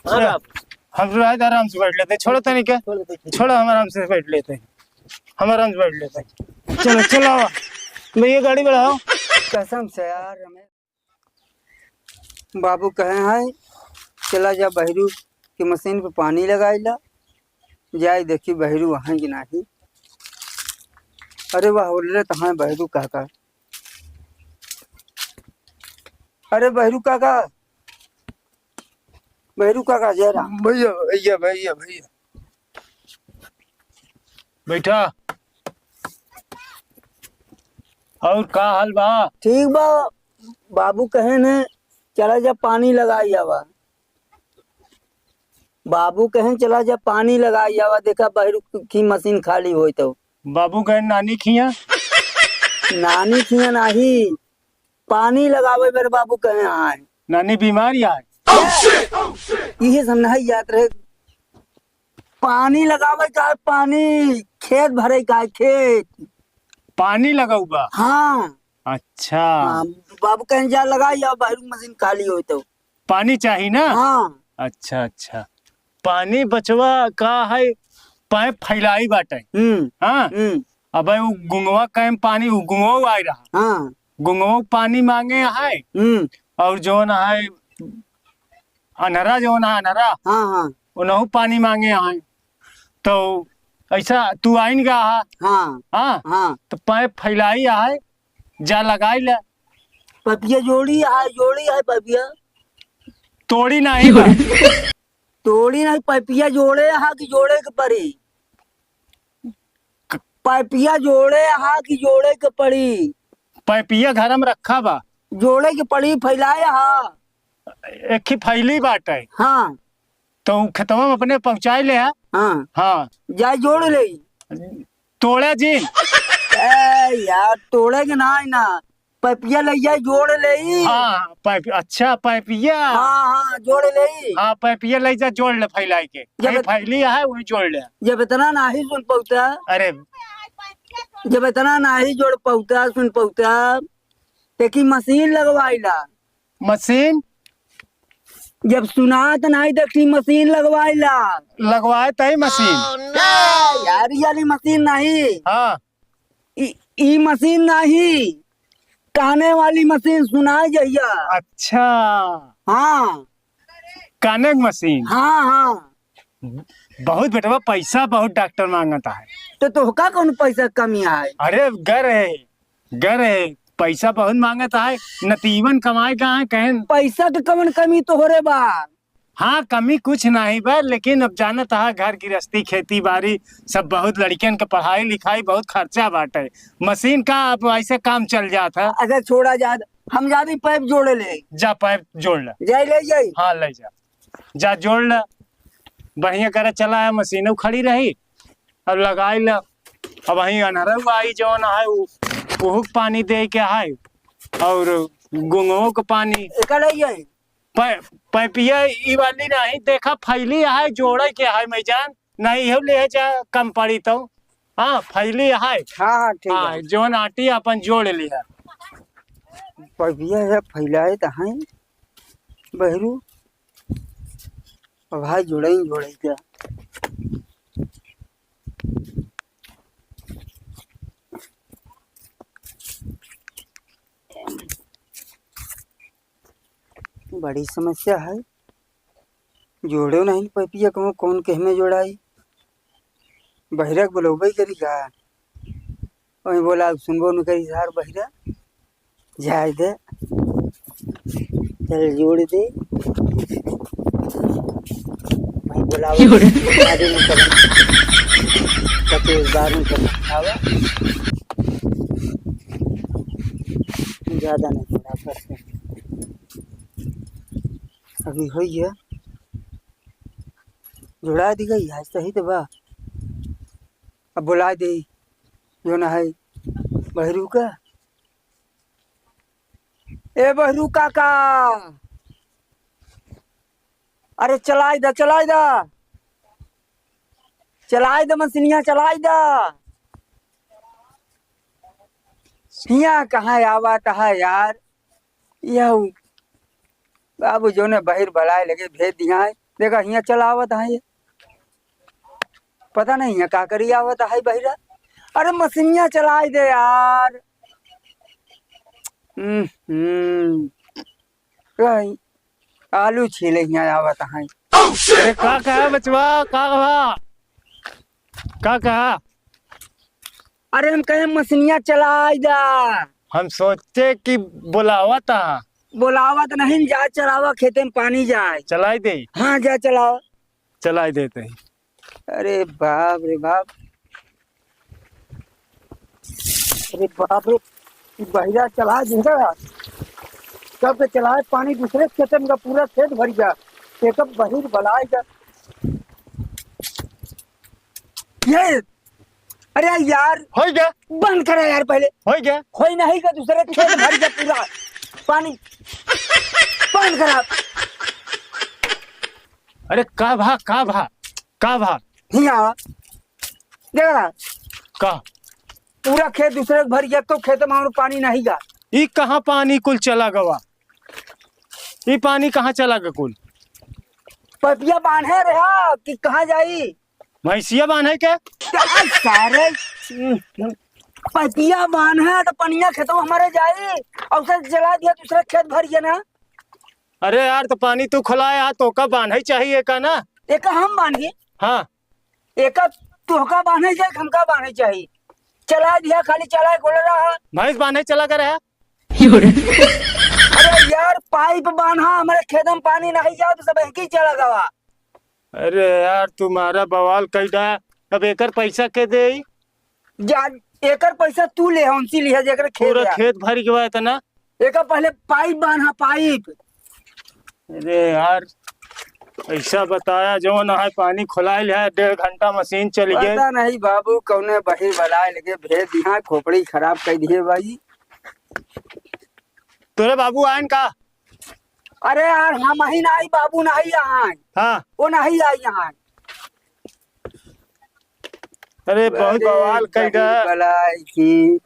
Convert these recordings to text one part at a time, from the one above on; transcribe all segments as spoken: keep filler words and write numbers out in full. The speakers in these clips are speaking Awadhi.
हाँ, बाबू। हम लोग आज आराम से बैठ लेते हैं, छोड़ो तनी के। छोड़ दे। छोड़ो, हम आराम से बैठ लेते हैं, हम आराम से बैठ लेते हैं। चलो, चलो, आवा। भैया, गाड़ी बढ़ाओ। कसम से यार, रमेश। बाबू कहे हैं, "चला जा बहरू के मशीन पे पानी लगाई ला, जाए देखी बहरू वहाँ की नाही।" अरे वाह, बोल रहे तो हाँ बहरू काका। अरे बहरू काका, बहरू काका, जय राम। भैया, भैया, भैया, भैया। बैठा। और का हाल बा? ठीक बा। बाबू कहे ने, "चला जा पानी लगाई आवा।" बाबू कहे, "चला जा पानी लगाई आवा, देखा बहरू की मशीन खाली होई तो।" बाबू कहे, "नानी खिया?" नानी खिया नाही, पानी लगावे मेरे बाबू कहे आए। नानी बीमार आए। इहे सब नहीं जात रहे। पानी लगावे का है, पानी, खेत भरे का है, खेत। पानी लगाऊ बा? हाँ। अच्छा। हाँ, बाबू कहें, "जा लगाई आवा, बहरू मशीन खाली होई तो।" पानी चाही ना? हाँ। अच्छा, अच्छा। पानी बचवा का है, पाइप फैलाई बाटे। हम्म। हाँ। हम्म। अबे उ गुंगवा कहे पानी, उ गुंगवा आए रहा। हाँ। गुंगवा पानी मांगे है। हम्म। और जौन है अनहरा, जौन है अनहरा, हाँ, हाँ। उनहु पानी मांगे है। तो ऐसा तू आइन गा हा। हाँ। हाँ। हाँ। तो पाइप फैलाई है, जा लगाई ले। पपिया जोड़ी है, जोड़ी है पपिया। तोड़ी नहीं बा। तोड़ी नहीं, पपिया जोड़े हा कि जोड़े के पड़ी? क- पपिया जोड़े हा कि जोड़े के पड़ी? पपिया घर में रखा बा। जोड़े के पड़ी, फैलाए हा। एक ही फैली बाटे। हाँ। तो उ खेतवा में अपने पहुँचाए ले हा। हाँ। हाँ। जाए जोड़ ले। तोड़े जिन। ए यार, तोड़े के ना, ना। पपिया लइया जोड़ लेई। हाँ, पाइप, अच्छा, पाइपिया। हाँ, हाँ, जोड़ लेई। हाँ, पाइपिया लइ जा, जोड़ ले फैलाई के। जब कहीं फैली है, वही जोड़ ले। जब इतना नाही सुन पौता। अरे। जब इतना नाही जोड़ पौता, सुन पौता, तो की मशीन लगवाइला। मशीन? जब सुनात नाही, तो की मशीन लगवाइला। लगवाए तई मशीन। ए, यार, ये वाली मशीन नाही। हाँ। ई, ई मशीन नाही, काने वाली मशीन सुनाए जहिया। अच्छा। हाँ। काने की मशीन। हाँ, हाँ। बहुत बेटवा, पैसा बहुत डॉक्टर मांगता है। तो तोहका कौन पैसा कमी है? अरे, गर है, गर है, पैसा बहुत मांगता है, नतीवन कमाए का है, कहें। पैसा के कौन कमी तोहरे बा? हाँ, कमी कुछ नाही बा, लेकिन अब जानत हा, घर गृहस्थी, खेती बाड़ी, सब बहुत, लड़कियन के पढ़ाई लिखाई, बहुत खर्चा बाटे। मशीन का अब ऐसे काम चल जात है। अच्छा, छोड़ा जात, हम जाबी पाइप जोड़े ले। जा, पाइप जोड़ ले। जाई ले जाई। हाँ, ले जा, जा जोड़ ले। बढ़िया करे चला है, मशीनों खड़ी रही, अब लगाई ले। अब वहीं अनहरऊ आई जौन है, उ, उहुक पानी दे के है, और गुंगो के पानी। एका ले जाई। पै-, पैपिया ई वाली नाही, देखा फैली है, जोड़े के है, मैं जान नहीं हो ले जा, कम पड़ी तो। हाँ, फैली है। हाँ, हाँ, ठीक हाँ, है। जौन आटी अपन जोड़ लिया। पैपिया है, फैलाए तो हैं बहरू। अब भाई जोड़े ही जोड़े क्या। बड़ी समस्या है, जोड़ो नहीं पैपिया कहूँ, कौन केह में जोड़ाई? बहिरा के बोलौबे करी का? वही बोला, सुनबो न करी सार बहिरा। जाए दे, चल जोड़ दे। वही बोला, क्यों रे? आगे में कदम, पच्चीस बार में कदम उठावा। ज्यादा नहीं जोड़ा, बस। अभी होई है, जोड़ा दी गई है, सही तो बा। अब बोला दे, जौन है बहरू का। ए बहरू काका, अरे चलाई दा, चलाई दा, चलाई दा मशीनिया, चलाई दा। हियाँ कहाँ आवत है यार? यह बाबू जौने बहिर बलाए लगे भेज दिया है, देखा, हियाँ चलावत है ये। पता नहीं है का करी आवत है बहिरा। अरे मशीनिया चलाइ दे यार। हम्म, हम्म। कहीं आलू छीले हियाँ आवत है। अरे का कहा बचवा, का कहा? का कहा? अरे हम कहे मशीनिया चलाइ दा। हम सोचे कि बोलावत हा। बोलावत नहीं, जा चलावा, खेते में पानी जाए। चलाइ दे। हाँ, जा चलावा। चलाइ देते हैं। अरे बाप रे बाप, अरे बाप रे, ई बहिरा चलाइ देगा। कब के चलाए पानी दूसरे खेते में का, पूरा खेत भर गया। एक बहिर बलाए का। ये, अरे यार, होइ गया। बंद करा यार पहले। होइ गया। होइ नहीं का, दूसरे खेत भर गया पूरा पानी। बंद करा। अरे का भा, का भा, का भा? हियाँ देख रहा। का? पूरा खेत दूसरे के भर गया, तो खेत में और पानी नहीं गा। ई कहाँ पानी कुल चला गवा? ई पानी कहाँ चला गा कुल? पपिया बांधे रहा कि कहाँ जाई? भैंसिया बांधे के? क्या सारे? पपिया बांधे तो पनिया खेतवा हमारे जाई, और उसे चला दिया, दूसरे खेत भर गया ना। अरे यार, तो पानी तू खोलाया, तो का बांधे चाहिए का ना? एका हम बांधी? हाँ। एका तोहका बांधे चाही, हमका बांधे चाही। चला दिया, खाली चला के बोल रहा। भैंस बांधे चला कर रहा। अरे यार, पाइप बांधा, हमारे खेत में पानी नहीं जाओ तो सब एक ही चला गवा। अरे यार, तुम्हारा बवाल कई डा। अब एकर पैसा के देई? जा, एकर पैसा तू ले, हमसे लिहा, जेकर खेत पूरा है। खेत भर गवा इतना। एकर पहले पाइप बांधा, पाइप। अरे यार, ऐसा बताया, जौन है पानी खुलाइल है, डेढ़ घंटा मशीन चल गए। पता नहीं बाबू, कौने बहिर बलाए लगे, भेज दिहा, खोपड़ी खराब कर दिए भाई। तोरे बाबू आयन का? अरे यार, हम ही नहीं, बाबू नहीं आए। हाँ। वो नहीं आए यहाँ। अरे, बहुत अरे, बवाल कई बहिर बा। बलाए की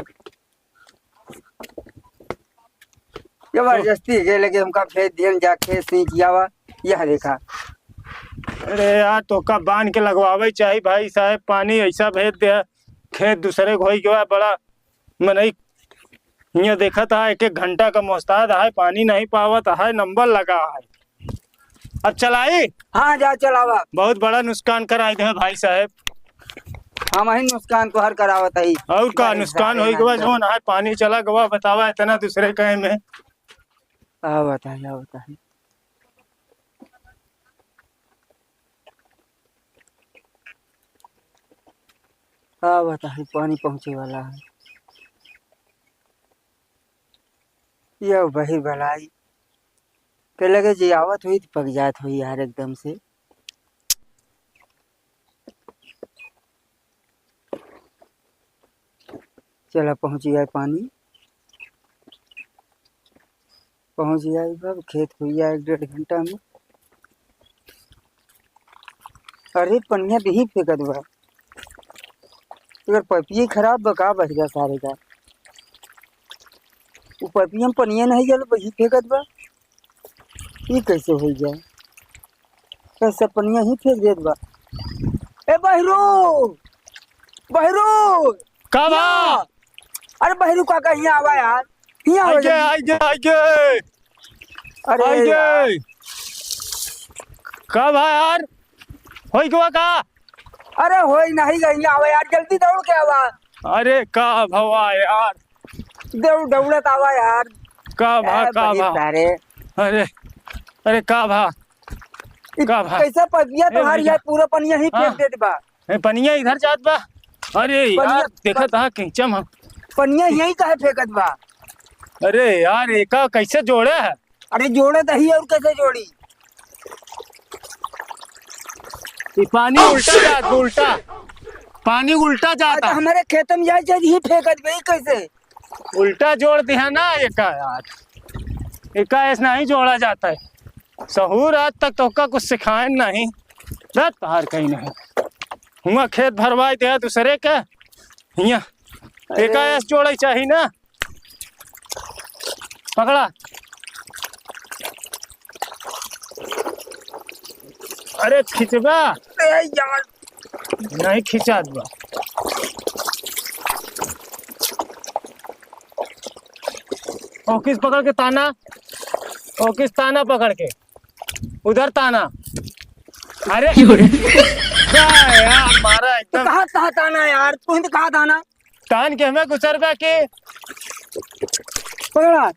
जबरदस्ती के लगे हमका भेज दियन, जाके सींच आवा। यह देखा। अरे यार, तोका बांध के लगवावे चाही भाई साहब, पानी ऐसा भेज दे, खेत दूसरे के होई गवा, बड़ा मनई हियाँ देखत हा, एक एक घंटा का मोहताज है, पानी नहीं पावत है, नंबर लगा है। अब चलाई? हाँ, जा चलावा। बहुत बड़ा नुकसान कराई दे भाई साहब। हम ही नुकसान तोहर करावत हई। और का भाई नुकसान साहब, होई गवा, ना जौन है पानी चला गवा, बतावा इतना दूसरे कहे में। आवत है, आवत है। आवत है, पानी पहुँचे वाला है। यह बहिर बलाई के लगे जे आवत हुई तो पक जात हुई यार एकदम से। चला पहुँच जाए पानी, पहुँच जाए बाबू, खेत हुई जाए एक डेढ़ घंटा में। अरे पनिया देही फेंकत बा, अगर पपिये खराब बा का बहिरा सारे का, वो पपिया में पनिया नहीं गल, वही फेंकत बा। ई कैसे हो जाए? कैसे पनिया ही फेंक देत बा। ए बहिरू, बहिरू। का बा? या। अरे बहिरू काका, हियाँ आवा यार, हियाँ आवा आइगे, जल्दी। आइगे, आइगे। अरे आइगे। यार। का बा यार? होई गवा का? अरे होई नहीं गई, आवा यार, जल्दी दौड़ के आवा। अरे का भवा यार? दौड़, दौड़त आवा यार। का भा, ए, का बहिर भा? सारे। अरे, अरे का भा? इ का भा? कैसे पपिया ए, तोहार भैया। यार, पूरा पनिया ही फेंक हाँ। देत बा। ए, पनिया इधर जात बा। अरे पनिया, यार, देखत हा कैचम हम। पनिया यही काहे फेंकत बा? अरे यार, एका कैसे जोड़े है? अरे जोड़े दही और कैसे जोड़ी? ये पानी उल्टा जात, उल्टा। पानी उल्टा जाता। अरे हमारे खेत में जाए, जाए, यही फेंकत बा, ई कैसे? उल्टा जोड़ दिया ना एका यार, एका ऐसे नहीं जोड़ा जाता है। सहूर आज तक तोका कुछ सिखाए नहीं, रात पहाड़ कहीं नहीं। हुआ खेत भरवाए दिया दूसरे के, हिया अरे। एका ऐसे जोड़े चाहिए ना। पकड़ा। अरे खिंचबा। ए यार। नहीं खिंचात बा। ओकिस पकड़ के ताना, ओकिस ताना पकड़ के, उधर ताना। अरे क्यों रे? का यार, मारा तो एकदम। कहाँ, कहाँ ताना यार? तू ही तो कहाँ ताना? तान के हमें गुजर बा के। पकड़ा।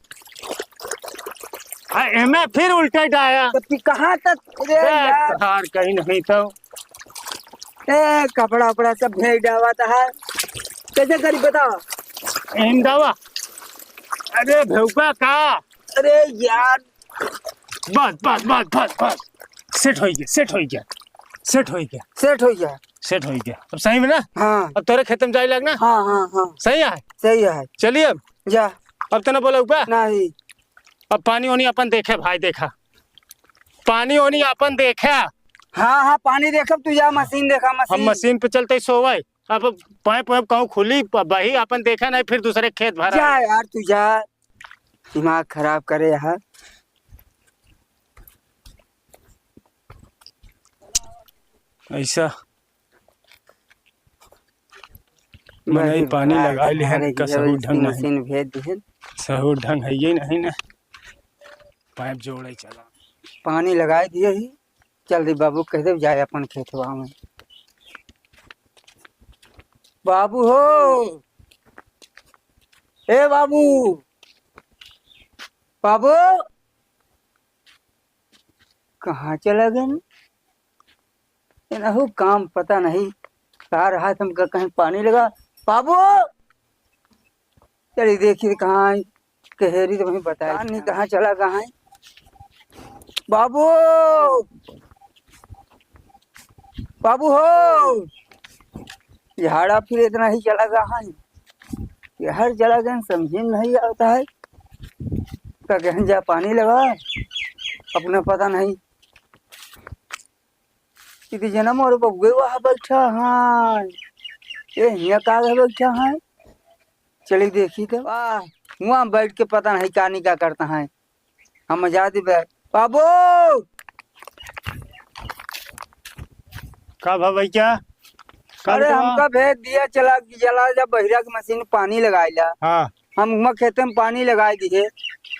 आ, एमे फिर उल्टा डाया। तो तू कहाँ तक? अरे ए, यार। तार कहीं नहीं तो। ए, कपड़ा उपड़ा सब भेज डावा था। कैसे करी बताओ? एम डावा। अरे भेउका का? अरे यार। बस, बस, बस, बस, बस। सेट होइ गया, सेट होइ गया, सेट होइ गया। सेट होइ गया। सेट होइ गया। अब सही में ना? हाँ। अब तोरे खेत में जाए लाग ना? हाँ, हाँ, हाँ। सही है? सही है। चलिए अब। जा। अब तो ना बोला ऊपर? नहीं। अब पानी ओनी अपन देखे भाई, देखा। पानी ओनी अपन देखे। हाँ, हाँ, पानी देखब, तू जा मशीन देखा, हम मशीन। मशीन पे चलते ही सोवे। अब पाइप वाइप कहूँ खुली, ब-, बही अपन देखे नहीं, फिर दूसरे खेत भरा। जा यार, तू जा। दिमाग खराब करे यहाँ। ऐसा मनई बड़ी पानी बात लगाए लिहन, है, का ये सहूर ढंग नहीं। मशीन भेज दिहन। सहूर ढंग है ये नहीं ना। पाइप जोड़े चला। पानी लगाए दिए ही। चल रे बाबू, कह दे जाए अपन खेतवा में। बाबू हो, ए बाबू, बाबू, कहाँ चला गए? एनहू काम पता नहीं का रहा, तुमका कहीं पानी लगा। बाबू, चली देखी कहाँ है, कहेरी तो वहीं बताए। नहीं कहाँ चला, कहाँ है? बाबू, बाबू हो, झाड़ा फिर इतना ही चला गया है, ये हर चला गए, समझे में नहीं आता है। का कहन जा पानी लगा, अपना पता नहीं। इति जनम और बबुए वहाँ बैठा है, ये हियाँ का बैठा है? चली देखी तो। वाह, वहाँ बैठ के पता नहीं का नहीं का करता है। हम जा दी बे-, बाबू! का भा भैया? का अरे बेटवा? हमका भेज दिया, चला, चला जा बहिरा के मशीन पानी लगाइला। हाँ। हम हुआं खेते में पानी लगाई दिए।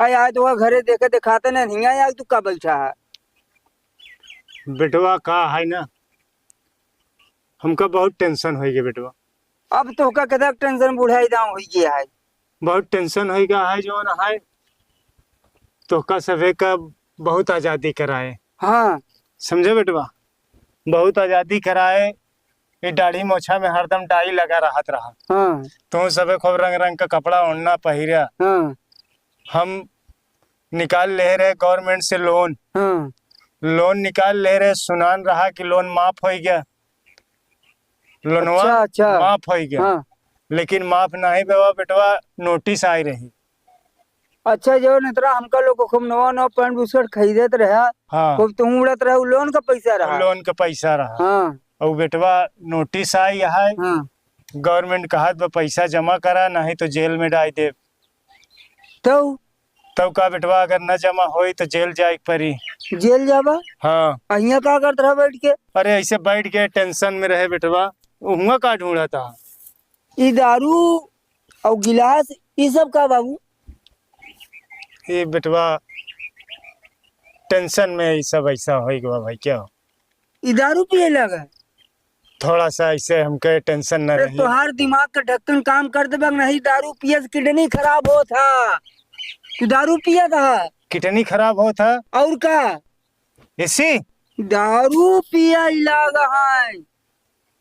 अरे आज तो घरे देखे देखाते नहीं, हियाँ आज तू का बैठा है? बेटवा का है ना, हमका बहुत tension होइ गया बेटवा। अब तोहका केतना tension बुढ़ाई दाम होइ गया है? बहुत tension होइ गया है, जौन है तोहका सभे का बहुत आजादी कराए। हाँ। समझे बेटवा, बहुत आजादी कराए। ये दाढ़ी मोछा में हरदम dye लगा रहत रहा। हाँ। तू सभे खूब रंग रंग का कपड़ा ओढ़ना पहिरा। हाँ। हम निकाल ले रहे government से loan। हाँ। Loan निकाल ले रहे, सुनान रहा कि loan माफ होइ गया, लोनवा अच्छा, अच्छा। माफ होइ गया। हाँ। लेकिन माफ नहीं बेवा बेटवा, notice आई रही। अच्छा, जो नेतरा हमका लोग को खूब नवा नवा पैंट बुशर्ट खरीदत रहा, हाँ। खूब तुम उड़त रहा, उ loan का पैसा रहा। Loan का पैसा रहा। हाँ। और बेटवा notice आई है, हाँ। Government कहत बा पैसा जमा करा, नहीं तो जेल में डाल देब। तो? तब का बेटवा, अगर न जमा होई तो जेल जाए के पड़ी। जेल जाबा? हाँ। आ हियाँ का करत रहा बैठ के? अरे ऐसे बैठ के tension में रहे बेटवा, हुआं का ढूंढा था? ई दारू और गिलास, ई सब का बाबू? ये बेटवा tension में ई सब ऐसा होइ गवा भाई, क्या हो? ई दारू पिए लगा? थोड़ा सा ऐसे हमके tension न अरे रही। तोहार दिमाग का ढक्कन काम कर देबा नहीं, दारू पिए से kidney खराब होत है। तू दारू पियत है। Kidney खराब होत है? और का? ऐसी? दारू पिए लगा है,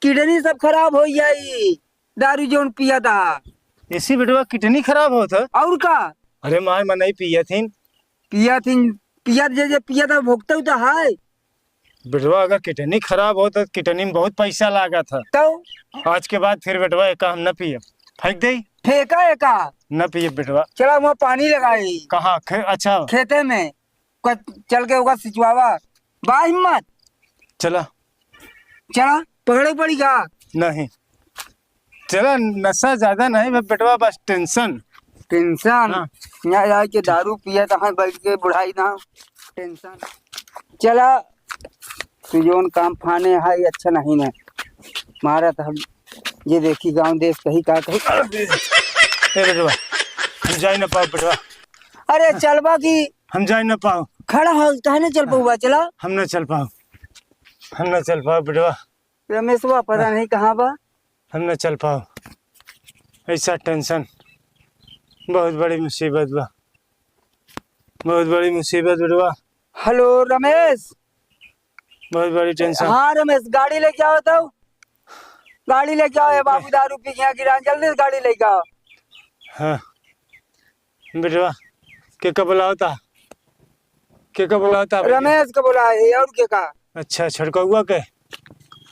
kidney सब खराब होइ जाई। दारू जौन पियत है। ऐसी बेटवा kidney खराब होत है? और का? अरे मार मनई पियत हिन। पियत हिन, पियत जे, जे पियत है भुगतऊ तो है। बेटवा, अगर kidney खराब हो तो kidney में बहुत पैसा लागत है। तो? आज के बाद फिर बेटवा एका हम न पियब, फेंक दे। फेंका एका? न पियब बेटवा। चला वहाँ पानी लगाई। कहाँ? खे-, अच्छा। खेते में। क-, चल के ओका सिंचवावा। बा हिम्मत? चला। चला, पकड़े पड़ी का? नहीं। चला, नशा ज्यादा नहीं बे-, बेटवा, बस tension। Tension? हाँ। यहाँ जाके दारू पिया तो हाँ बैठ के बुढ़ाई ना। Tension। चला। तू जौन काम फाने है, ये अच्छा नहीं है। मारा तो हम, ये देखी गाँव देश कहीं का कहीं। ए बेटवा, हम जाई ना पाओ बेटवा। अरे चलबा की हम जाई ना पाओ। खड़ा हो, काहे ना चल पउबा? चला। हम ना चल पाओ, हम ना चल पाओ बेटवा। रमेशवा पता नहीं कहाँ बा। हम ना चल पाओ, ऐसा tension, बहुत बड़ी मुसीबत बा, बहुत बड़ी मुसीबत बेटवा। हेलो रमेश। बहुत बड़ी tension। हाँ रमेश, गाड़ी लेके आओ तो, गाड़ी लेके आओ, ये बाबू दारू पी के यहाँ गिरा, जल्दी से गाड़ी लेके आओ। हाँ बेटवा, के का बुलावता? के का बुलावता बेटवा? रमेश का बुलाए है, और के का? अच्छा, छोटकउआ के?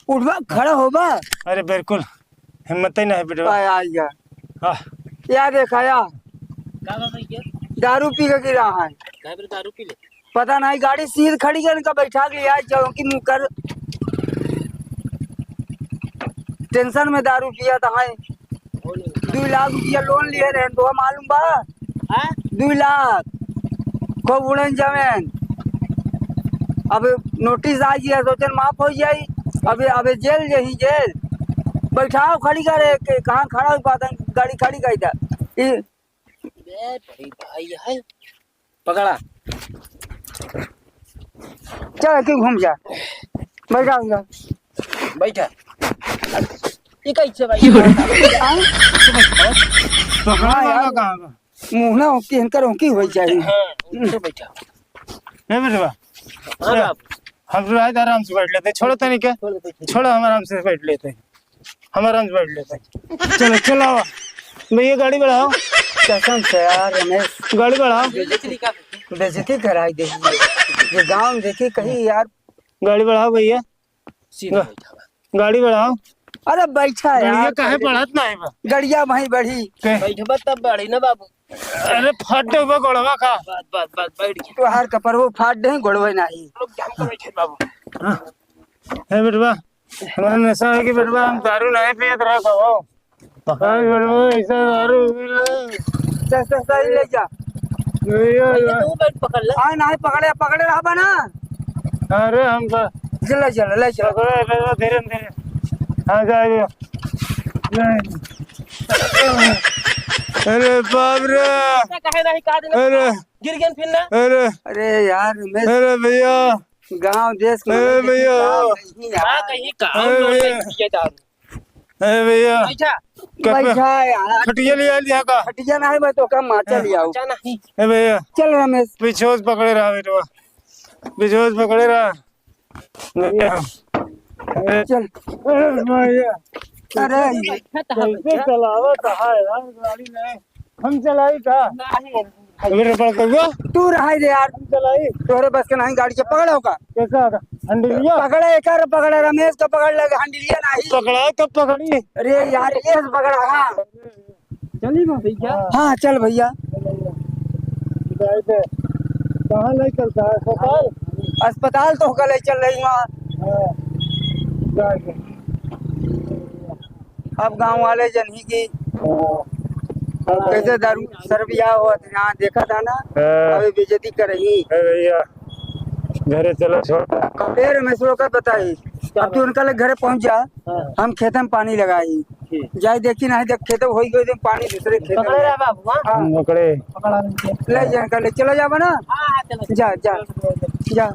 उठबा, खड़ा होबा। अरे बिल्कुल, हिम्मत ही नहीं बेटवा। आया, आया। आह। या देखा या। का बा भैया? दारू पी के गिरा है। काहे बेर दारू पी ले? पता नहीं, गाड़ी सीध खड़ी कर इनका बैठा के ले आए, चौकी मुँह कर। Tension में दारू पिया था है। दुई लाख रुपया loan लिए रहे, तो मालूम बा? हाँ? दुई लाख। खूब उड़न जमेन। अब notice आ गया, सोचन माफ हो जाई। अबे, अबे जेल जही जेल। बैठाओ खड़ी करे, के, कहाँ खड़ा हो पाता, गाड़ी खड़ी कर दा। ई बे, बड़ी भाई है। पकड़ा। चल, तू घूम जा। बैठा, बैठा। बैठा। ये कैसे भाई? हाँ? पकड़ा हाँ यार। वाला कहाँ बा? मुँह ना होकी, इनकर होकी हो जाए। हाँ, उनसे बैठा। ए बेटवा। हाँ बाप। हम तो आज आराम से बैठ लेते, छोड़ो तनी के। छोड़ दे, बैठ। छोड़ो, हम आराम से बैठ लेते हैं। हम आराम से बैठ लेते हैं। चलो, चलो, आओ। भैया, गाड़ी बढ़ाओ। कसम से यार, रमेश। गाड़ी बढ़ाओ। बेइज्जती कराई दे। ये गाँव में देखी कहीं यार। गाड़ी बढ़ाओ भैया। सीधा गा-, बैठा बा। गाड़ी बढ़ाओ। अरे बैठा यार, गाड़िया काहे पहले बढ़त नाही बा? गड़िया वहीं बढ़ी। के? बैठबा तब बढ़ी ना बाबू। अरे फट हुआ गोड़वा का। बस, बस, बस, बैठ गया। तोहार कपड़वो फाट दे, गोड़वे नाही। लोग जाम कर बैठे बाबू। हाँ। हे बेटवा, हमारा नशा है कि बेटवा हम दारू नहीं पियत रहे बाबू। पकड़। अरे बेटवा, ऐसा दारू पी ले। चल, चल, चल, ले जा। भैया, भैया, तू बैठ, पकड़ ले। हाँ, नहीं पकड़े, पकड़े रहबा ना। अरे हम तो चल, चल, ले चल। पकड़े, बेटवा, धीरे, धीरे। हाँ, जा, जा। अरे बाप रे। ऐसा कहे नहीं, का दिन अरे। गिर गए फिर ना। अरे। अरे यार, मैं अरे भैया। गांव देश में अरे भैया। का कहीं का अरे भैया। ये दारू। अरे भैया। अच्छा। कब बैठा यार। खटिया ले आ लिया का? खटिया नहीं, मैं तो कम माचा हाँ। ले आऊँ। अच्छा नहीं। ए भैया। चल रमेश। पीछे से पकड़े रहा बेटवा। पीछे से पकड़े रहा। भैया। चल। अरे भैया। अरे। कैसे चलावत है यार गाड़ी में? हम चलाई का? नहीं। अबे पकड़ कौआ। तू रहाई दे यार। हम चलाई। तोहरे बस के नहीं गाड़ी के पकड़ो का? कैसा का? हंडिलिया? पकड़े एकर, पकड़े रमेश का पकड़ लगे, हंडिलिया नहीं। पकड़ा तो पकड़ी। अरे यार, ये से पकड़ा, हाँ। चली ना भैया। हाँ, चल भैया। जाए दे। कहाँ ले चलता है? अस्पताल? अस्पताल तो होकर ले चल रही वहाँ। हाँ। जाए दे। अब गाँव वाले जनही की हाँ। कैसे दारू सरबिया हो, यहाँ देखा था ना, हाँ। अभी बेइज्जती कर रही। ए भैया, घरे चलो, छोड़। ए रमेश, का बताई, अब तू उनका लग घरे पहुँच जा, हाँ। हम खेते में पानी लगाई। ठीक। जाए देखी नहीं, देख खेते होई गई, तो पानी दूसरे खेते पकड़े में। रहा बाबू, हाँ? हाँ। पकड़े। पकड़ा नहीं। ले जा, इनका ले चला जाबा ना। हाँ, हाँ, चलो। जा, जा, जा।